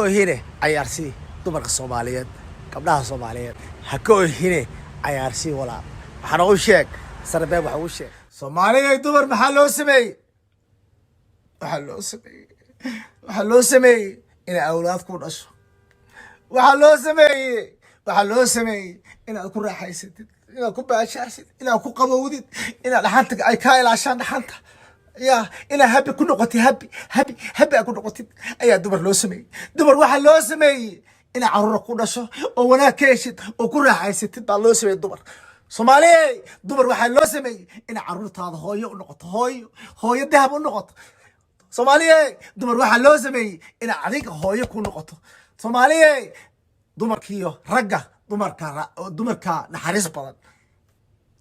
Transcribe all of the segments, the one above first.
Ohine cayaarsii dumarka Soomaaliyeed, gabdhaha Soomaaliyeed ha ka ohine, cayaarsii walaal. Waxaana u sheeg sarbeeb, waxa u sheeg Soomaaliya: dumar maxaa loo sameeyey? Waxaa loo sameeyey, waxaa loo sameeyey inay awlaad ku dhasho. Waxaa loo sameeyey, waxaa loo sameeyey inaad ku raaxaysatid, inaad ku baashaashid, inaad ku qabowdid, inaad dhaxanta ay kaa ilaashaan dhaxanta, ya inaad happy ku noqotid, happy, happy, happy aad ku noqotid ayaa dumar loo sameeyey. Dumar waxaa loo sameeyey inaad caruura ku dhasho oo wanaag ka heshid oo ku raaxaysatid baa loo sameeyey. Dumar Soomaaliye, dumar waxaa loo sameeyey inaad caruurtaada hooyo u noqoto, hooyo, hooyo dahab u noqoto. Soomaaliye, dumar waxaa loo sameeyey inaad adiga hooyo ku noqoto. Soomaaliye, dumarkiiyo ragga, dumarka, dumarka naxariis badan,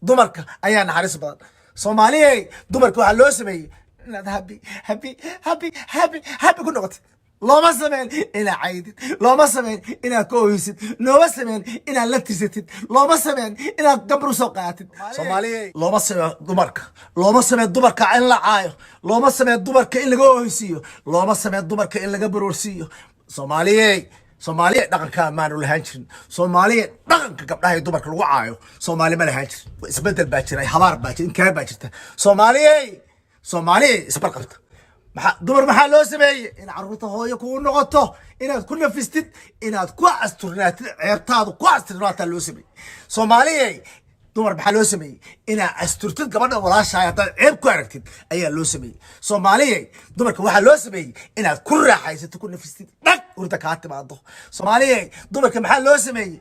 dumarka ayaa naxariis badan. Soomaaliye, dumarka waxaa loo sameeyey inaad happy, happy, happy, happy, happy ku noqotid. Looma sameyn inaad caydid, looma sameyn inaad ka oysid, looma sameyn inaad la tirsatid, looma sameyn inaad gambar usoo qaadatid. Soomaaliye, looma sameyn dumarka, looma sameyn dumarka in la caayo, looma sameyn dumarka in laga oysiiyo, looma sameyn dumarka in laga baroorsiiyo. Soomaaliye, Soomaaliya dhaqanka maanu lahaan jirin. Soomaaliya dhaqanka gabdhaha iyo dumarka lagu caayo Soomaali ma lahaan jirin. Isbedel baa jira, habaar baa jira, inkaar baa jirta. Soomaaliye, Soomaaliya isbar qabta. Maxaa dumar maxaa loo sameeyey? In carruurta hooyo kugu noqoto, inaad ku nafistid, inaad ku asturnaatid, ceebtaadu ku asturnaataa loo sameeyey. Soomaaliya, dumar maxaa loo sameeyey? Inaad asturtid gabadha walaashahay haddaad ceeb ku aragtid ayaa loo sameeyey. Soomaaliya, dumarka waxaa loo sameeyey inaad ku raaxaysato, ku nafistid, dhag hurda kaa timaado. Soomaaliya, dumarka maxaa loo sameeyey?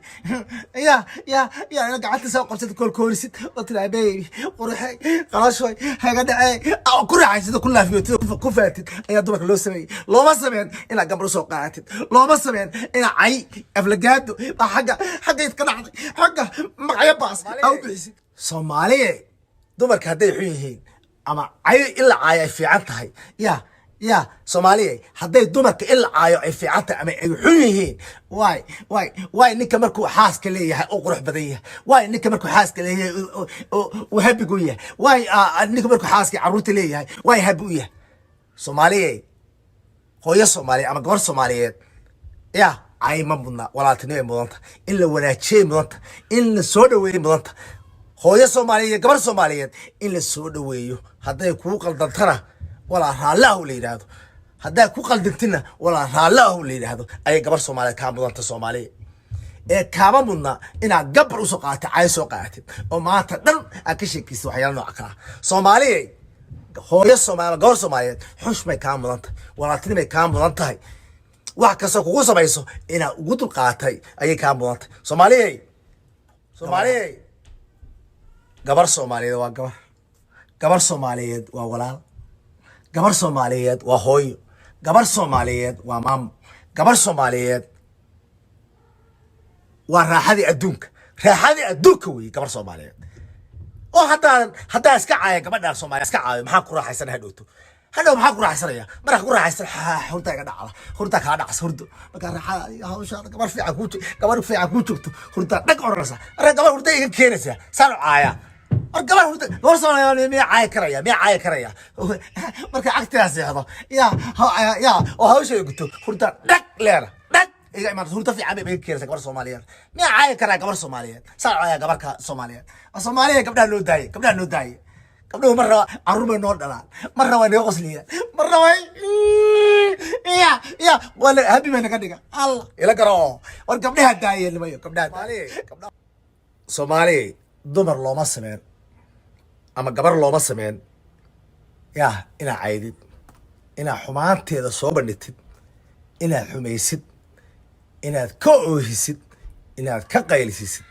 Ya inaad gacanta soo qabsatid, koolkoolisid oo tiraa: "Baby, quruxey, qalashoy, haga dhacee." Ku raaxaysatid, ku laafiyotid, ku faatid ayaa dumarka loo sameeyey. Looma sameyn inaad gambar usoo qaadatid, looma sameyn inaad cay, aflagaado baa xagga xagga iska dhacday, xagga magacyo baas aa u bixisid. Soomaaliya, dumarka hadday xun yihiin ama cay in la caayo ay fiican tahay, ya Soomaaliya, hadday dumarka in la caayo ay fiican tahay ama ay xun yihiin, waay, waay, waay ninka markuu xaaska leeyahay u qurux badan yahay? Waay ninka markuu xaaska leeyahay uu happy-gu yahay? Waay ninka markuu xaaska carruurta leeyahay waay happy u yahay? Soomaaliya, hooyo Soomaaliya ama gabar Soomaaliyeed ya cay ma mudna. Walaaltinimay mudanta, in la wanaajiyay mudanta, in la soo dhaweeyay mudanta. Hooyo Soomaaliyeed, gabar Soomaaliyeed in la soo dhaweeyo, hadday kuu qaldantana walaa raalli ahu la yidhaahdo, hadday ku qaldantina walaa raalli ahu la yidhaahdo ayay gabar Soomaaliyeed kaa mudanta. Soomaaliya ee kaama mudna inaad gabar usoo qaadatid, cay soo qaadatid oo maanta dhan aad ka sheekaysid waxyaala nooca kala. Soomaaliya, hooyo Soomaali, gabar Soomaaliyeed xushmay kaa mudan tahay, walaaltinimay kaa mudan tahay. Wax kastoo kugu samayso inaad ugu dulqaatay ayay kaa mudan tahay. Soomaaliya, Soomaaliya, gabar Soomaaliyeed waa gabar, gabar Soomaaliyeed waa walaal, gabar Soomaaliyeed waa hooyo, gabar Soomaaliyeed waa maamo, gabar Soomaaliyeed waa raaxadii adduunka, raaxadii adduunka weeye gabar Soomaaliyeed. Oo haddaan iska caaya gabadhaan Soomaaliya iska caayo, maxaan ku raaxaysana hadhowto? Hadhow maxaan ku raaxaysanaya? Markaa ku raaxaysan, hurdaa iga dhacda, hurdaa kaa dhacsa. Hurdo markaa raaxada adiga hawshaada gabar fiican kuu joogto, hurdaa dhag oranaysa. Marka gabar hurda iga keenaysa saan u caaya. War gabar hurda, gabar Soomaaliya miyaa caayi karaya? Miyaa caayi karaya? Marka cagtidaa seexdo ya oo hawsha guto, hurdaa dhag leena, dhag iga imaan, hurdo fiican bay iga keenaysa. Gabar Soomaaliyeed miyaa caayi karaa? Gabar Soomaaliyeed saan caaya, gabarka Soomaaliyeed. Soomaaliya, gabdhaha loo daayay, gabdhaha loo daayay. Gabdhuhu marna carruur bay noo dhalaan, marna waa naga qosliyaan, marna way ya wala happy bay naga dhiga. Allah ila garo. War gabdhaha daayeen nimayo, gabdhaha Soomaaliya. Dumar looma sameyn ama gabar looma sameyn ya inaad caydid, inaad xumaanteeda soo bandhigtid, inaad xumaysid, inaad ka oohisid, inaad ka qaylisisid.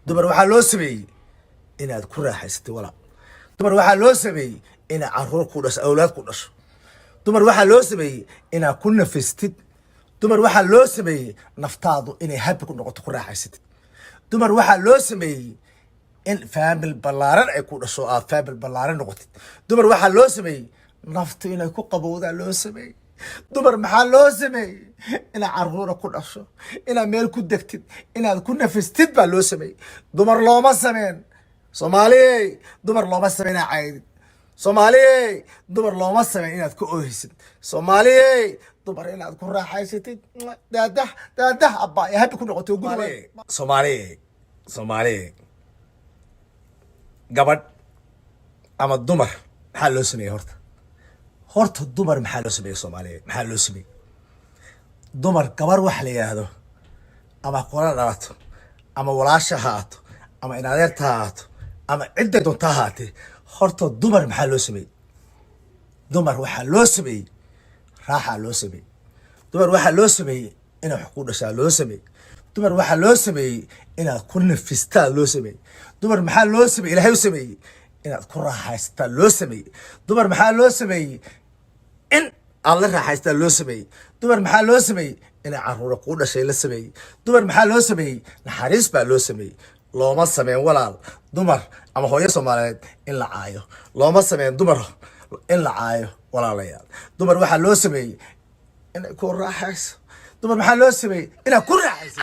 Dumar waxaa loo sameeyey inaad ku raaxaysatid walaal. Dumar waxaa loo sameeyey inaad caruur ku dhasho, awlaad ku dhasho. Dumar waxaa loo sameeyey inaad ku nafistid. Dumar waxaa loo sameeyey naftaadu inay happy ku noqoto, ku raaxaysatid. Dumar waxaa loo sameeyey in family ballaaran ay ku dhasho, aad family ballaaran noqotid. Dumar waxaa loo sameeyey naftu inay ku qabowdaa loo sameeyey. Dumar maxaa loo sameeyey? Inaad caruura ku dhasho, inaad meel ku degtid, inaad ku nafistid baa loo sameeyey. Dumar looma sameen, Soomaaliyey, dumar looma sameyn inaad caydid. Soomaaliyey, dumar looma sameyn inaad ku oohisid. Soomaaliyey, dumar inaad ku raaxaysatid, daadax daadax abba ee happy ku noqotay guriga. Soomaaliyey, Soomaaliyey, gabadh ama dumar maxaa loo sameeyey? Horta dumar maxaa loo sameeyey? Soomaaliyeed, maxaa loo sameeyey dumar? Gabar wax la yidhaahdo, ama qola dhalato, ama walaasha ha ahaato, ama inadeerta ha ahaato, ama cidday doonta ha ahaatee, horta dumar maxaa loo sameeyey? Dumar waxaa loo sameeyey raaxaa loo sameeyey. Dumar waxaa loo sameeyey inay wax ku dhashaa loo sameeyey. Dumar waxaa loo sameeyey inaad ku nafistaa loo sameeyey. Dumar maxaa loo sameeyey? Ilaahay u sameeyey inaad ku raaxaysataa loo sameeyey. Dumar maxaa loo sameeyey? In aad la raaxaystaa loo sameeyey. Dumar maxaa loo sameeyey? Inay caruura kuu dhashay la sameeyey. Dumar maxaa loo sameeyey? Naxariis baa loo sameeyey. Looma sameyn, walaal, dumar ama hooyo Soomaaliyeed in la caayo. Looma sameyn dumar in la caayo, walaalayaal. Dumar waxaa loo sameeyey inay ku raaxayso. Dumar maxaa loo sameeyey? Inaad ku raaxaysid.